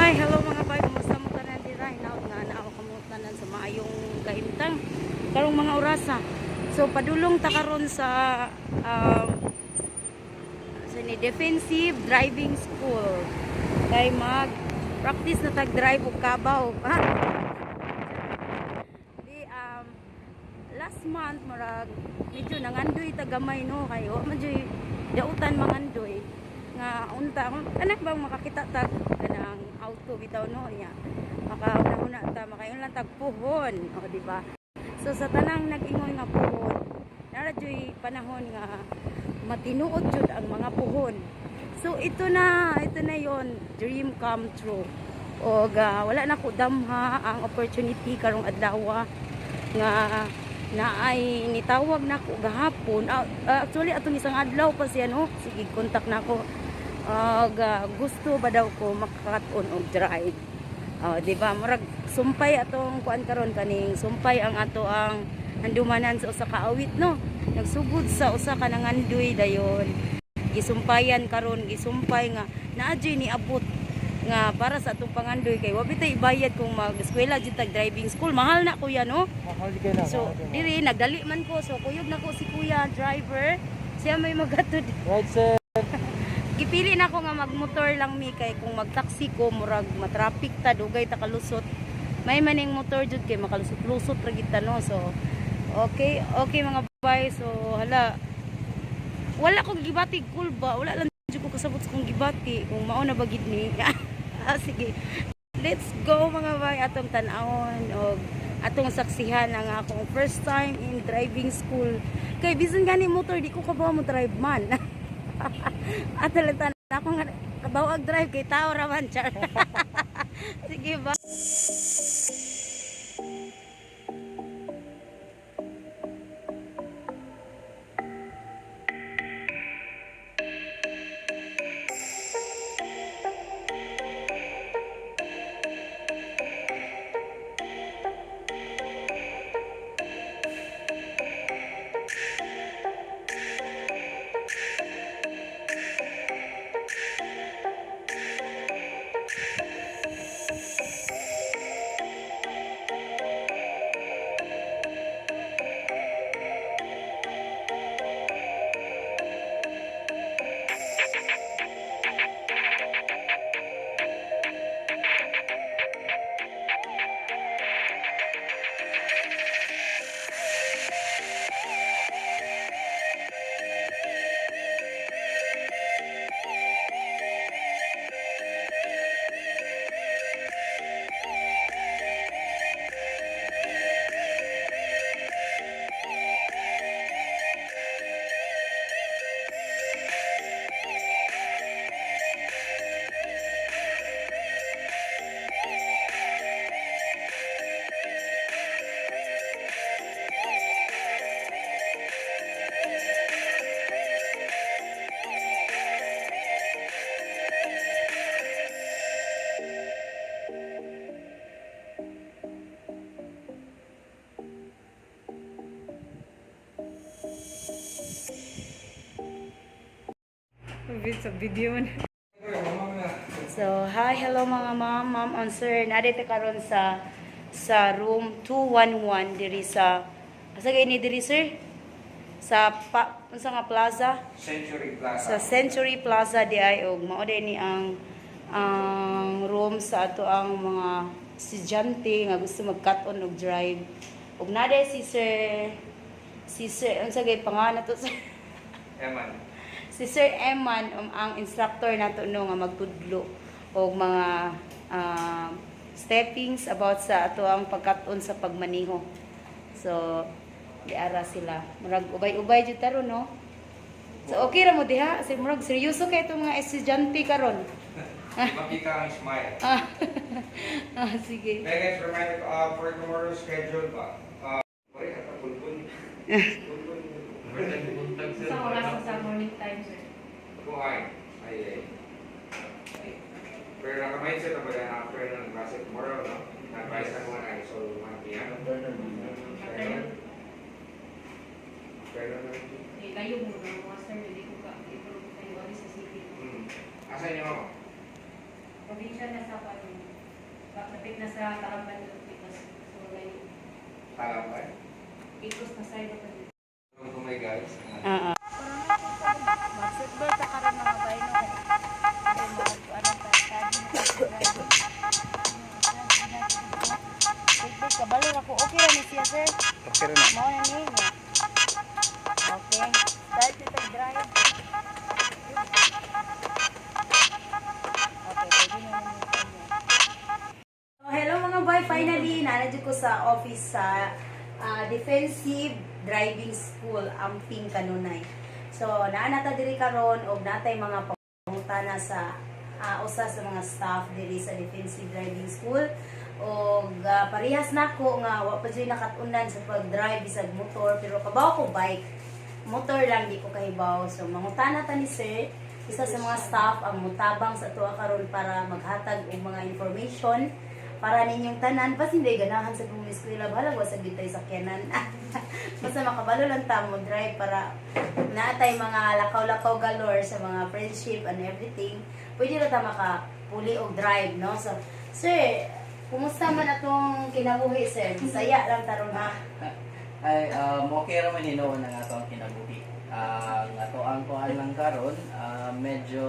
Hi, hello mga bay, kumusta mo tanan dira? Hinaot nga naa kamo tanan sa maayong kahimtang karong mga orasa. So padulong ta karon sa ni Defensive Driving School. Kay mag practice na tag drive og kabaw. Di last month murag medyo nangandoy ta gamay, no, kay wa man juy dautan mangandoy nga unta kung anak bang makakita tag kanang auto bitaw, no, niya makauna-una ta makayon lang tag puhon, o di ba? So sa tanang nag-ingon nga puhon, nara juy panahon nga matinuod jud ang mga puhon. So ito na yon, dream come true. Og wala na ko damha ang opportunity karong adlaw nga na ay nitawag na ko gahapon. Actually atong isang adlaw pa siya, no, sige contact na ko og gusto ba daw ko makakat-on og drive. Oh, di ba? Murag sumpay atong kuan karon, kaning sumpay ang ato ang handumanan sa usa ka awit, no. Nagsugod sa usa ka nangandoy, dayon gisumpayan karon, gisumpay nga naa jud ni abot nga para sa atong pangandoy, kay wa bitay ibayad kung mag-eskwela jud tag driving school, mahal na, kuya, no? Mahal di kayo na. So diri nagdali man ko, so kuyog na ko si kuya driver, siya may magatod. Right, sir. Gipili na ko nga magmotor lang mi, kay kung magtaxi ko murag matraffic ta, dugay ta kalusot. May maning motor jud kay makalusot-lusot ra gid ta, no? So okay mga bay, so hala, wala ko gibati cool ba, wala lang jud ko kasabot sa kong gibati kung mao na ba gid ni. Ah, sige, let's go mga bay, atong tan-awon og atong saksihan ang akong first time in driving school, kay bisan gani motor di ko kabaw mo drive man. Ato lang tanan ako nga kabaw ag drive kay tao ra man, char. Sige ba. Sa video na. So, hi, hello mga ma'am, ma'am and sir. Nadito karon sa room 211 diri sa, asa gay ni diri, sir? Sa pa, unsa nga plaza? Century Plaza. Sa Century Plaza di ay, og mao din ni ang room sa ato ang mga estudyante nga gusto mag-cut on og drive. Ug naa si Sir unsa gay pangalan nato, sir? Eman. Si Sir Eman ang instructor nato, no, nga magtudlo og mga steppings about sa ato ang pagkat-on sa pagmaniho. So diara sila. Murag ubay-ubay jud taron, no? So okay ra mo diha, si murag seryoso kay itong mga estudyante karon. Makita ang smile. Ah, sige. Then guys, reminder for tomorrow's schedule ba? Pare, at bulbul. Bulbul. Sa oras sa morning time, sir. Kung ay, ay, ay. Pero naka-mindset na ba na after ng klase tomorrow, no? Na-advise na ko na so 1 p.m. Afternoon. Afternoon na. Eh, layo mo na mga sir, hindi ko ka, hindi ko kayo ali sa city. Asan niyo ako? Probinsya na sa kwan. Lapit na sa Taramban, Picos. So, like, Talamban. Picos na side of the Hello my guys. Oo. Mag-seatbelt ta karon, mga bay, no, kay kay mag ano ta, study na ta. Seatbelt, kabalo ra ko. Okay ra ni siya, sir. Okay na. Mao na ni. Okay. Start na tag drive. Okay, pwede na naman ito. Oh, hello mga boy, finally naa ko sa office sa Defensive Driving School, Amping Kanunay. So, naa na ta diri karon og natay mga pangutana sa usa sa mga staff diri sa Defensive Driving School. Og parehas nako nga wa pa jud nakat-unan sa pag-drive bisag motor, pero kabaw ko bike. Motor lang di ko kahibaw. So mangutana ta ni sir, isa sa mga staff ang mutabang sa tuwa karon para maghatag og mga information para ninyong tanan basin hindi ganahan sa kong eskwela, bahalag wa sa gyud tay sakyanan, basta makabalo lang ta mo drive para naatay mga lakaw-lakaw galore sa mga friendship and everything, pwede ra ta makapuli og drive, no? So sir, kumusta man atong kinabuhi, sir? Saya lang taron ha. Ay, okay raman hinuon ang ato ang kinabuhi. Ang ato ang kuan lang karon, medyo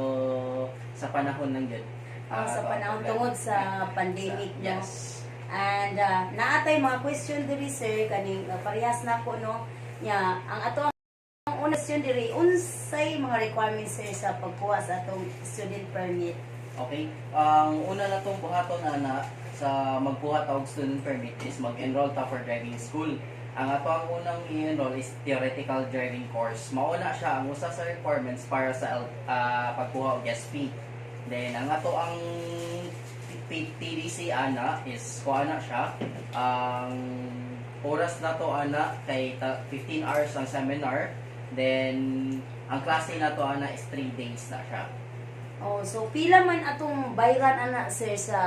sa panahon lang gyud. Ang sa Ato ang panahon problema. tungod sa pandemic, no? Yes. And naatay mga question diri, sir, kaning parehas na ko, no, nya ang ato ang una question diri, unsay mga requirements, sir, sa pagkuha sa atong student permit? Okay. Ang una na tong buhaton ana sa magkuha ta og student permit is mag-enroll ta for driving school. Ang ato ang unang i-enroll is theoretical driving course. Mao na siya ang usa sa requirements para sa pagkuha og SP. Then ang ato ang TDC ana is kuha na siya. Ang oras na to ana kay 15 hours ang seminar. Then ang klase na to ana is 3 days na siya. Oh, so pila man atong bayran ana, sir, sa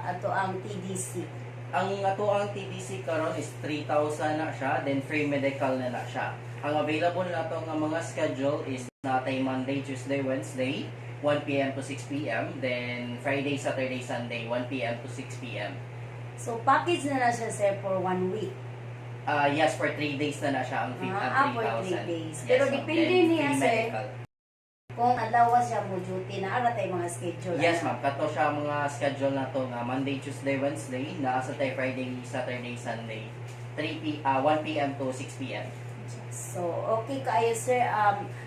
ato ang TDC? Ang ato ang TDC karon is 3,000 na siya, then free medical na na siya. Ang available na to nga mga schedule is natay Monday, Tuesday, Wednesday, 1 p.m. to 6 p.m. Then Friday, Saturday, Sunday, 1 p.m. to 6 p.m. So package na na siya, sir, for one week? Ah, yes, for 3 days na na siya ang, ang For 3,000. 3 days. Yes, Pero ma'am. depende Then, niya, free sir. medical. Kung adlaw siya mo duty na ara tay mga schedule. Yes, ana. ma'am. Kato siya mga schedule na to nga Monday, Tuesday, Wednesday, naa sa tay Friday, Saturday, Sunday. 1 p.m. to 6 p.m. So, okay kaayo, sir.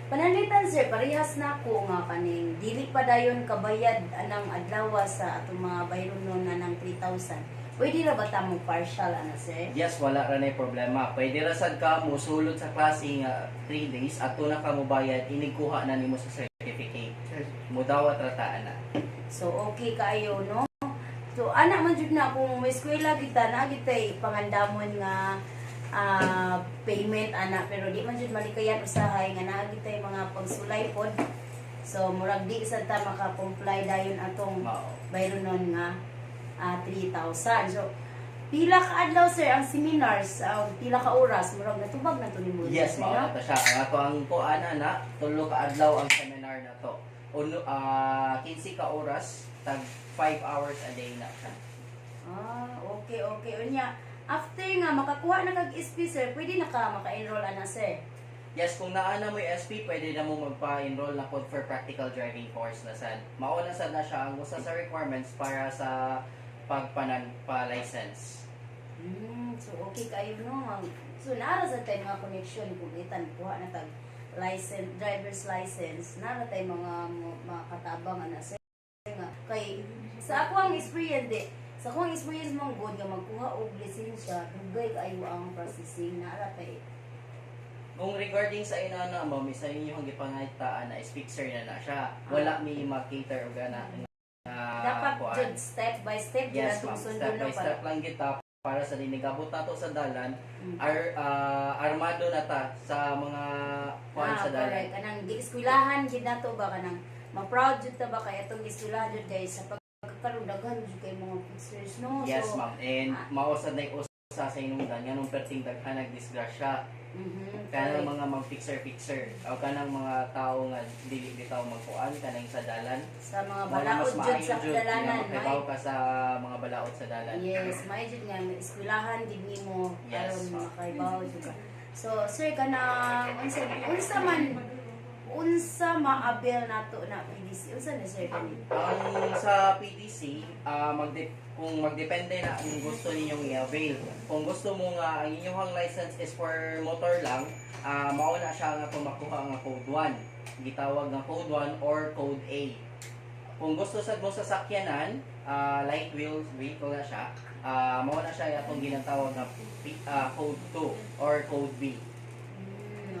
Pananglitan sir, parehas na ko nga kaning dili pa dayon kabayad anang adlaw sa atong mga bayronon na ng 3,000. Pwede ra ba ta mo partial ana, sir? Yes, wala ra nay problema. Pwede ra sad ka mosulod sa klase nga 3 days at na ka mobayad, inigkuha na nimo sa certificate. Mudawat ra ta ana. So, okay kaayo, no? So, ana man jud na kung may eskwela kita na gitay pangandamon nga payment ana, pero di man jud malikayan usahay nga naa gitay mga pagsulay pod. So murag di sad ta maka-comply dayon atong Mao. bayronon nga 3,000. So pila ka adlaw, sir, ang seminars, pila ka oras, murag natubag na to nimo? Yes, sir, mao no? na to siya. Ang ato ang kuan ana, tulo ka adlaw ang seminar na to. Uno, 15 ka oras, tag 5 hours a day na siya. Ah, okay. Unya, after nga makakuha na kag SP, sir, pwede na ka maka-enroll ana, sir? Yes, kung naa na mo yung SP, pwede na mo magpa-enroll na pod for practical driving course na sad. Mao na sad na siya ang usa sa requirements para sa pagpanan pa license. So okay kayo, no. So naara sa tay mga connection kung itan kuha na tag license, driver's license, naara tay mga katabang ana, sir, nga kay sa ako ang experience di sa akong experience mong good nga magkuha og lisensya, dugay kaayo ang processing, naara tay. Kung regarding sa inana mo, may sa inyong gipangitaan na is fixer na na siya. Wala mi mag-cater og ana nga Dapat kuan. jud step by step jud Yes, atong ma'am. sundon, Step no, by para step lang kita para sa dinigabot nato sa dalan, armado na ta sa mga kuan sa dalan. Correct. Kanang gieskwelahan gid nato ba, kanang ma-proud jud ta ba kay atong gieskwelahan jud kay sa pagkakaroon daghan jud kay mga pictures, no? Yes, So, ma'am. And mao sad na Sa hinungdan nganong perting daghan nagdisgrasya? Kanang mga mag-fixer-fixer o kanang mga tao nga dili bitaw magkuan kanang sa dalan. Sa mga Mao na balaod mas jud maayo sa jud dalanan, nga makahibaw ka sa mga balaod sa dalan. Yes, may jud nga eskwelahan gid nimo Yes, aron ma'am. makaibaw jud ka. So, sir, kanang unsa unsa man unsa ma-avail nato na PDC? Unsa ni, sir, kani? Ang sa PDC, kung magdepende na ang gusto ninyong i-avail. Kung gusto mo nga ang inyong license is for motor lang, mao na siya nga kung makuha nga code 1. Gitawag nga code 1 or code A. Kung gusto sad mo sa sakyanan, light wheels vehicle na siya, mao na siya atong ginatawag nga code 2 or code B.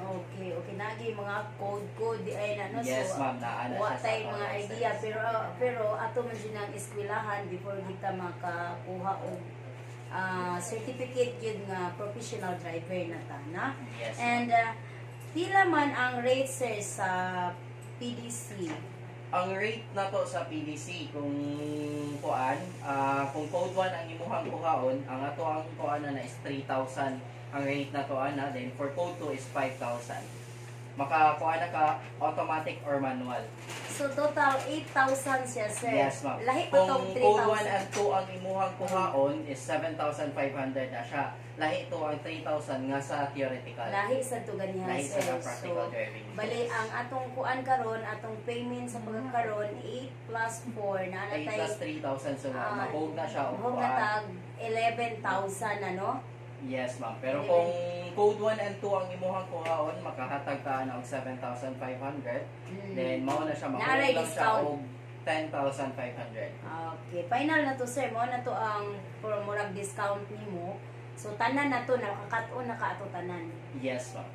Okay. Nagi mga code code di ay na, no? Yes, So, ma'am, naa na wa siya sa tay atong mga license. idea, pero pero ato man jud ang eskwelahan before kita makakuha og certificate yun nga professional driver na ta na. Yes, ma'am. And pila man ang rate, sir, sa PDC? Ang rate na to sa PDC kung kuan, kung code 1 ang imuhang kuhaon, ang ato ang kuan na is 3,000 ang rate na to ana, then for code 2 is 5,000. Makakuan na ka automatic or manual. So total 8,000 siya, sir? Yes, ma'am. Lahi pa Kung tong code 1 3,000. and 2 ang imuhang kuhaon is 7,500 na siya. Lahi to ang 3,000 nga sa theoretical. Lahi sa to ganihan, Lahi sir. sa practical So, driving. bali ang atong kuan karon, atong payment sa pagkakaron, 8 plus 4 na 8 natay plus 3,000, so mahog na siya og mahog na kuan. tag 11,000, ano? Yes, ma'am. Pero kung code 1 and 2 ang imuhang kuhaon, makahatag ka na og 7,500. Then mao na siya, makuha Naaray lang siya discount. og 10,500. Okay, final na to, sir. Mo na to ang for murag discount nimo. So tanan na to, nakakaton na ka ato tanan. Yes, ma'am.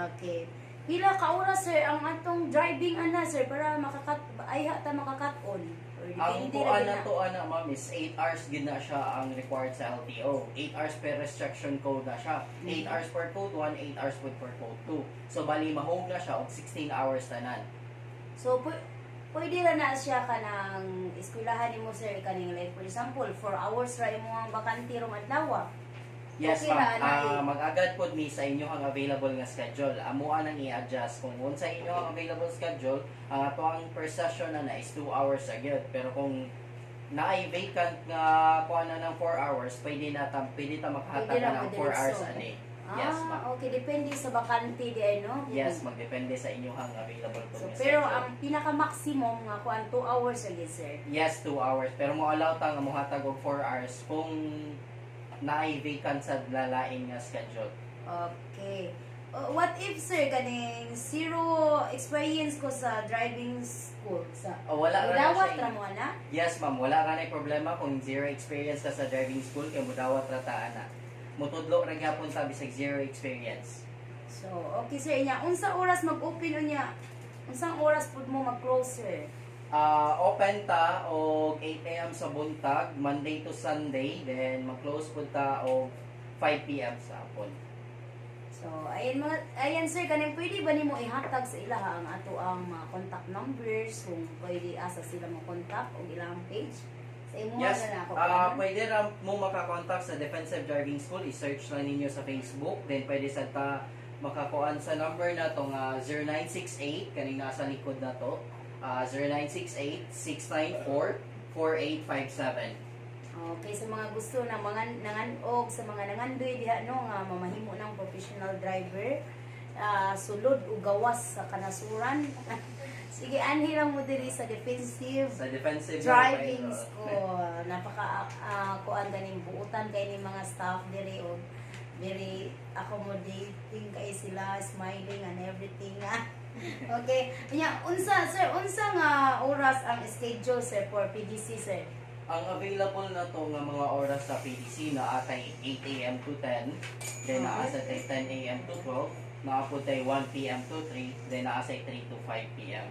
Okay. Pila ka oras, sir, ang atong driving ana, sir, para makakat ay ta makakat-on? Or Ang depende kuan ra na na. to ana, ma'am, is 8 hours gid na siya ang required sa LTO. 8 hours per restriction code na siya. 8 hours per code 1, 8 hours pud per code 2. So bali mahog na siya og 16 hours tanan. So pwede ra na siya kanang eskwelahan nimo, sir, kaning like for example 4 hours ra imo ang bakante rong adlaw. Yes, Okay ma'am. ra, ana, eh. Mag-agad pod mi sa inyong available nga schedule. Amuan ang i-adjust kung unsa inyong available schedule, ang ato ang per session na na is 2 hours agad. Pero kung naay vacant nga kuan na ng 4 hours, pwede ta makahatag Pwede ra na ng 4 madiretso. hours a day. Yes, Ah, ma'am. okay, depende sa bakante di ay, no? Yes, magdepende sa inyong available So, po nga pero schedule. ang pinaka-maximum nga kuan 2 hours lagi, sir. Yes, 2 hours. Pero mo allow ta nga mohatag og 4 hours kung naay vacant sa lalain nga schedule. Okay. What if, sir, kaning zero experience ko sa driving school sa Oh, wala ra na Dawat siya ra mo na? Yes, ma'am. Wala ra nay problema kung zero experience ka sa driving school kay mudawat ra ta ana. Mutudlo ra gyapon ta bisag zero experience. So, okay, sir, inya unsa oras mag-open unya? Unsang oras pud mo mag-close, sir? Open ta og 8 a.m. sa buntag, Monday to Sunday, then mag-close pud ta og 5 p.m. sa hapon. So, ayan mga ayan, sir, kaning pwede ba nimo ihatag sa ilaha ang ato ang mga contact numbers kung pwede asa sila mo contact o ilang page? Sa imo Yes, na na ako. pwede ra mo makakontak sa Defensive Driving School. I-search lang ninyo sa Facebook. Then pwede sa ta makakuan sa number na to nga 0968 kaning nasa likod na to. 0968-694-4857. Okay, sa mga gusto ng mga nanganog, sa mga nangandoy diha, no, nga mamahimo ng professional driver, sulod o gawas sa kanasuran. Sige, anhi lang mo diri sa Defensive Sa Defensive Driving Driving School. Napaka kuan ganing buutan kay ni mga staff diri og very accommodating kay sila, smiling and everything. Ah. Okay. Nya, unsa, sir, unsa nga oras ang schedule, sir, for PDC, sir? Ang available na to nga mga oras sa PDC na atay 8 a.m. to 10, then naa sa tay 10 a.m. to 12, naa po tay 1 p.m. to 3, then naa say 3 to 5 p.m.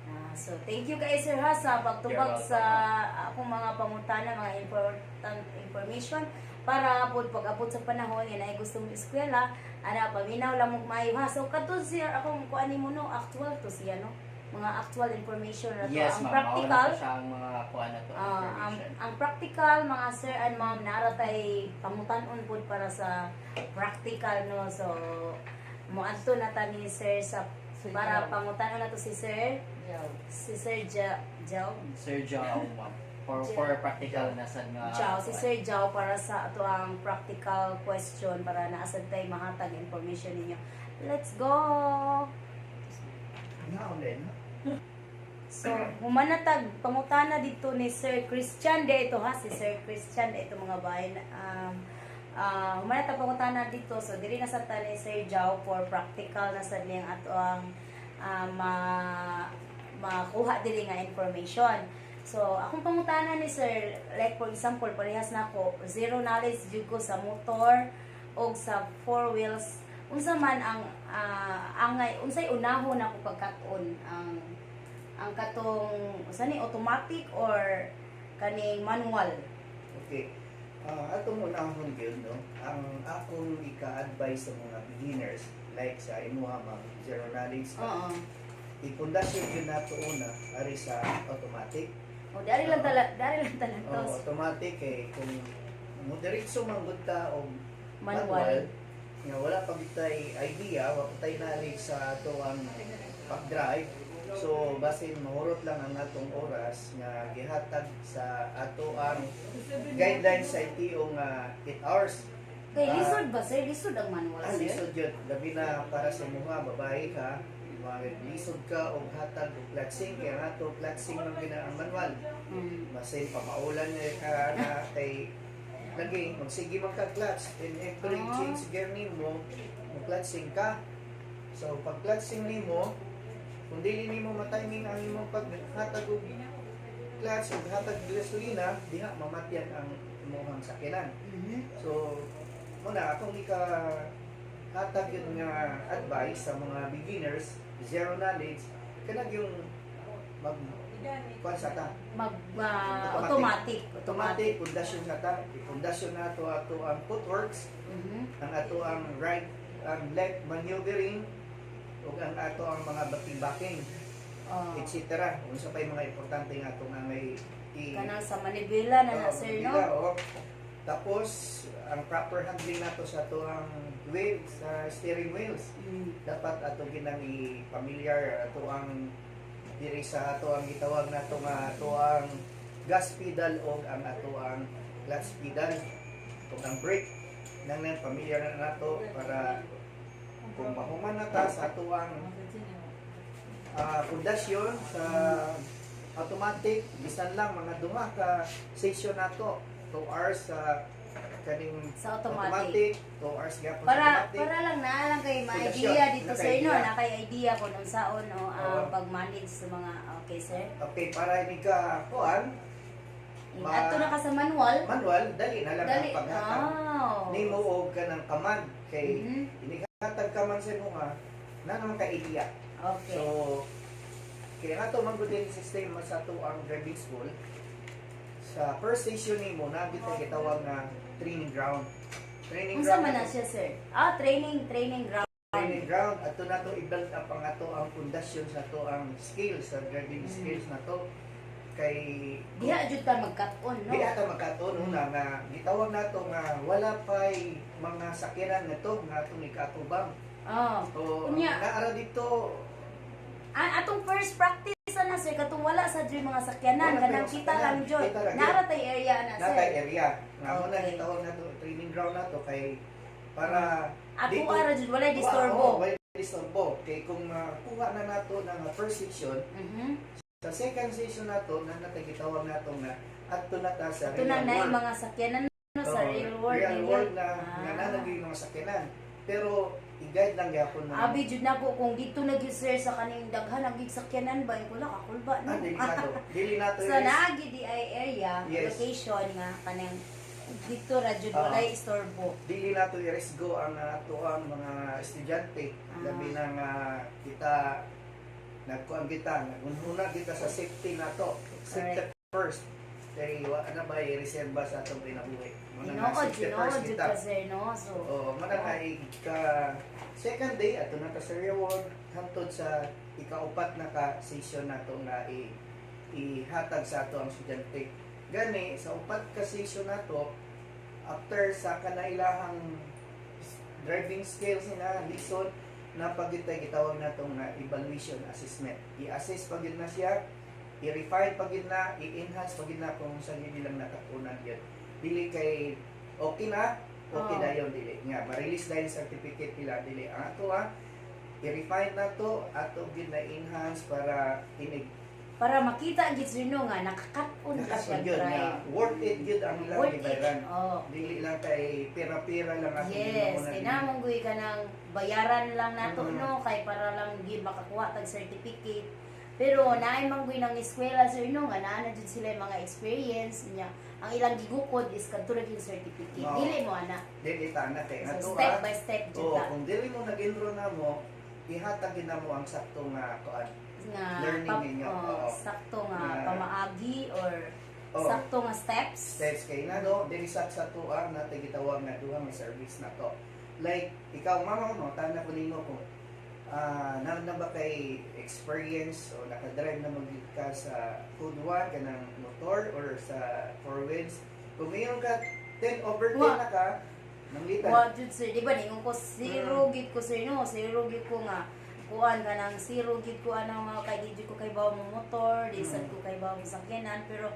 Ah, so thank you kay sir ha sa pagtubag You're welcome. sa akong mga pangutana, mga important information para pod pag-abot sa panahon nga naay gusto mo eskwela ana, paminaw lang mo maayo ha. So kadto sir, akong kuan nimo, no, actual to siya, no, mga actual information ra to. Yes, ang ma'am. practical Mauna to siya ang mga kuan na to ang information. ang Ang practical, mga sir and ma'am, naa ra tay pangutan-on pud para sa practical, no. So moadto na ta ni sir sa para pangutan-on na to si sir, si Sir Jao. Sir Jao, ma'am. For practical na sad nga. Jao, si Sir Jao para sa ato ang practical question para naa sad tay mahatag information ninyo. Let's go. Na online. So, human na tag pangutana dito ni Sir Christian de ito ha, si Sir Christian de ito, mga bayan. Human na tag pangutana dito. So, diri na sa ta ni Sir Jao for practical na sad niyang ato ang ma makuha diri nga information. So, akong pangutana ni Sir, like for example, parehas na ako, zero knowledge jud ko sa motor o sa four wheels. Unsa man ang angay, unsay unahon ako pagkat-on, ang katong usa ni automatic or kaning manual? Okay. Atong unahon gyud, no. Ang akong ika-advise sa mga beginners like sa imuha, ma'am, zero knowledge ka. Ipundasyon gyud nato una ari sa automatic. O dari lang tala, dari lang Oh, talantos. automatic kay kung mo diretso man gud ta og Manual. manual nga wala pa gyud tay idea, wa pa tay knowledge sa ato ang pag-drive. So basin mahurot lang ang atong oras nga gihatag sa ato ang guidelines sa LTO nga 8 hours. Kay lisod ba, sir? Lisod ang manual, sir? Lisod yun. Labi na para sa mga babae ka, lisod ka og hatag og clutching kaya nga to clutching man gina ang manual. Basin pamaulan na ka na kay lagi magsige man ka clutch in every change gear nimo, mo-clutching ka. So pag clutching nimo, kung dili nimo matiming ang imong paghatag og clutch ug hatag og gasolina, diha mamatyan ang imong sakyanan. So, muna akong ika hatag yun nga advice sa mga beginners, zero knowledge, kanang yung mag kuan sa ta, Mag automatic, automatic automatic. pundasyon sa ta, ipundasyon nato ato ang footworks, ang ato ang right ang left maneuvering ug ang ato ang mga backing, etc. Unsa pa yung mga importante nga ato nga may i Kanang sa manibela na na Oo, sir, no? manibela, oo. Tapos ang proper handling nato sa ato ang wheel, sa steering wheels. Dapat ato ginang i-familiar ato ang diri sa ato ang gitawag nato nga ato ang gas pedal o ang ato ang clutch pedal ug ang brake nang nang familiar na nato para kung mahuman na ta sa ato ang pundasyon sa automatic, bisan lang mga duha ka session nato, 2 hours sa kaning Sa automatic. automatic, 2 hours gyapon sa Para automatic. para lang na lang kay Pundasyon. ma-idea dito, Na kay sir, no, idea. na kay idea kung unsaon, no, ang pag-manage sa mga, okay, sir. Okay, para hindi ka kuan Adto na ka sa manual. Manual, dali na lang Dali. ang paghatag nimo og kanang command kay inihatag ka man sa imo nga na naman ka idea. So kaya nga to man gud din sistema sa ato ang driving school. Sa first session nimo na kita gitawag nga training ground. Training Unsa ground. man na siya, sir? Ah, training training ground. Training ground ato na to i-build up ang ato ang pundasyon sa ato ang skills sa driving skills na to kay Diha jud ta magkat-on, no? Di ata magkatuon una nga gitawag nato nga wala pay mga sakyanan nga to nga atong ikatubang. So, Unya. naara dito. Ah, atong first practice na, sir, katong wala sa jud mga sakyanan, Wala kanang pa yung kita sakyanan. lang jud. Kita ra jud. Nara tay area na, sir. Natay area. Nga mo na gitawag nato training ground nato kay para Ato dito- ara jud walay disturbo. Oo, walay disturbo. Kay kung makuha na nato ng first session, sa second session nato na natay gitawag nato nga adto na ta sa Ato na real na world. mga sakyanan, no, sa Oo, real world. real ninyo. world na nga nalagay yung mga sakyanan. Pero i-guide lang gyapon na. Abi jud nako kung dito na gyud, sir, sa kaning daghan ang gig sakyanan ba ko kakulba, no. Ah, delikado. Dili nato So naagi di ay area, location nga kanang dito ra jud walay istorbo. Dili nato i-resgo ang ato ang mga estudyante. Labi na nga kita nagkuan kita, nagunhuna kita sa safety nato. Safety first. Kay wa na ba i-reserva sa atong kinabuhi. Muna nga Tinuod, safety tinuod first jud kita. ka, sir, no. So Oh, muna nga ika second day ato na ta sa real world hangtod sa ikaupat na ka session nato nga ihatag sa ato ang estudyante. Gani sa upat ka session nato, after sa kanailahang driving skills nila lisod na pag gyud gitawag nato nga evaluation assessment. I-assess pa gyud na siya, i-refine pa gyud na, i-enhance pa gyud na kung sa gyud nilang nakatunan yun. Dili kay okay na, okay dayon, dili. Nga ma-release dayon certificate nila, dili. Ang ato i-refine na to, ato gyud na enhance para inig Para makita gid sir, no, nga nakakat-on ka siya nakasun gyud nga drive. Worth it gyud ang ilang Worth it. gibayaran. Oh. Dili lang kay pera-pera lang ato Yes, ginoo kay na. namong guy ka ng bayaran lang nato, no, kay para lang gyud makakuha tag certificate. Pero naay man guy ng eskwela, sir, no, nga naa na jud sila yung mga experience niya. Ang ilang gigukod is kadto ra gyud certificate. Oo. Dili mo ana. Dili ta na kay So ato step by step jud Oo, ta kung dili mo nag-enroll na mo, ihatag gyud na mo ang sakto nga kuan. Nga learning ninyo, oh, oo. sakto nga pamaagi or sakto nga steps. Steps kay na no, dili sa tuang natin gitawag nga duha nga service na to. Like ikaw, mama, no, tana ko nimo kung na ba kay experience o naka-drive na mag ka sa Code 1 kanang motor or sa four wheels. Kung mayroon ka 10 over 10 na ka, nanglitan. Wa jud sir, di ba ningon ko zero gid ko sir, no, zero gid ko nga kuan ka nang zero gid ko ano nga kay di jud ko kay bawo mo motor, di sad ko kay bawo mo sakyanan, pero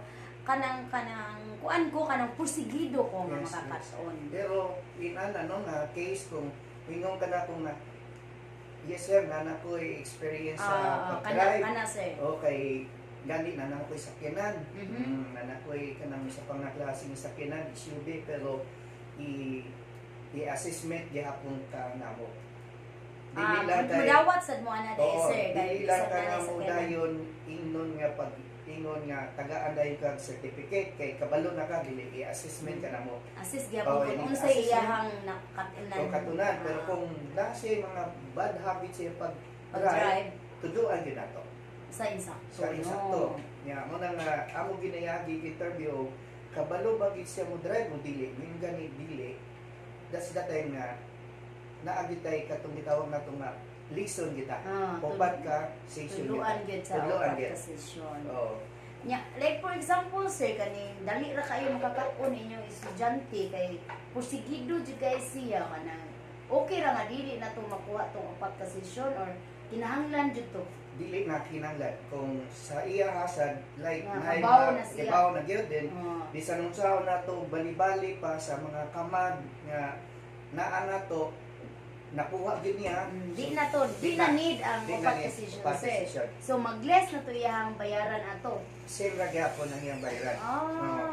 kanang kuan ko, kanang pursigido ko nga makakat-on. Pero inana no nga case, kung ingon ka na kung na yes sir, na ko experience sa Kana pag-drive. kana sir. Okay, gani na na ko'y sakyanan. Na na ko'y kanang isa pang nga klaseng sakyanan, SUV, pero i i-assessment gihapon ka namo. Dili lang kay Mudawat sad mo ana dai Oo, sir, kay dili lang bisan ka na nga mo sakyanan. dayon ingnon nga pag ingon nga tagaan dayon kag certificate kay kabalo na ka, dili, i-assessment ka namo. Assist gyapon Oo, kung ini- unsay assessment. iyahang nakatinan. Kung katunan, pero kung na siya mga bad habits siya pag drive, pag-drive tuduan gyud nato. Sa insakto. Sa insakto. No? Nya mo na nga amo ginayagi interview, kabalo ba gid siya mo drive o dili? Min gani dili. That's the time nga naagi tay katong gitawag nato nga lesson kita. Upat ka session Tuluan kita. gyud sa Tudloan upat gyud. ka session. Oo. Nya, like for example sir, kaning dali ra kayo makakaon inyong estudyante kay pursigido jud kay siya, kanang okay ra nga dili na to makuha tong upat ka session or kinahanglan jud to? Dili na kinahanglan kung sa iya hasad like Nga, naay kabaw mga na siya. kabaw na gyud din, bisan unsaon nato bali-bali pa sa mga kamad nga naa nato, nakuha gyud niya. Di na to, di na need ang Di na upat ka need session upat ka sir. session. So mag-less na to iyahang bayaran ato. Same ra gyapon ang iyang bayaran.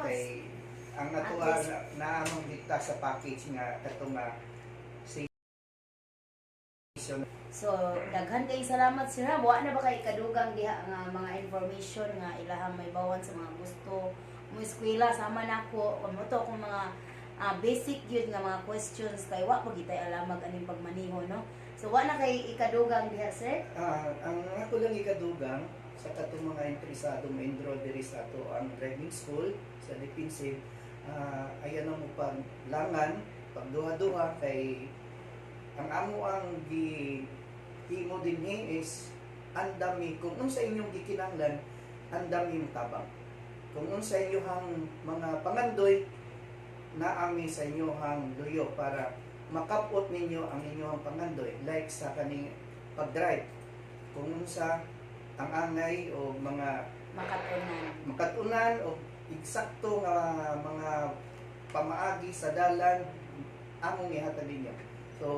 Okay. Ang ato At least- naamong dikta sa package nga katong nga session. So, daghan kay salamat sir ha. Wa na ba kay kadugang diha nga mga information nga ilahang may bawan sa mga gusto mo eskwela sama nako kung mo to akong mga basic gyud nga mga questions kay wa pa gitay alamag aning pagmaniho, no. So wa na kay ikadugang diha, sir? Ang ako lang ikadugang sa katong mga interesado mo enroll diri sa ato ang driving school sa defensive, ayan na mo paglangan, pagduha-duha kay ang amo ang gi himo dinhi is andami kung unsa inyong gikinahanglan, andami mo tabang kung unsa inyong mga pangandoy, naami sa inyong luyo para makapot ninyo ang inyong pangandoy, like sa kaning pag-drive, kung unsa ang angay o mga Makatunan. Makatunan o eksakto nga mga pamaagi sa dalan among ihatag ninyo. So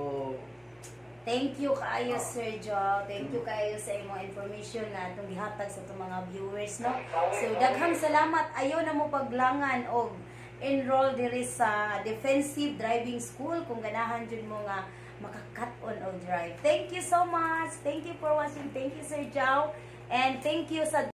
Thank you kaayo, Sir Joe. Thank you kaayo sa imong information na atong gihatag sa atong mga viewers, no. So daghang salamat. Ayo na mo paglangan og enroll diri sa Defensive Driving School kung ganahan jud mo nga makakat-on og drive. Thank you so much. Thank you for watching. Thank you, Sir Joe. And thank you sa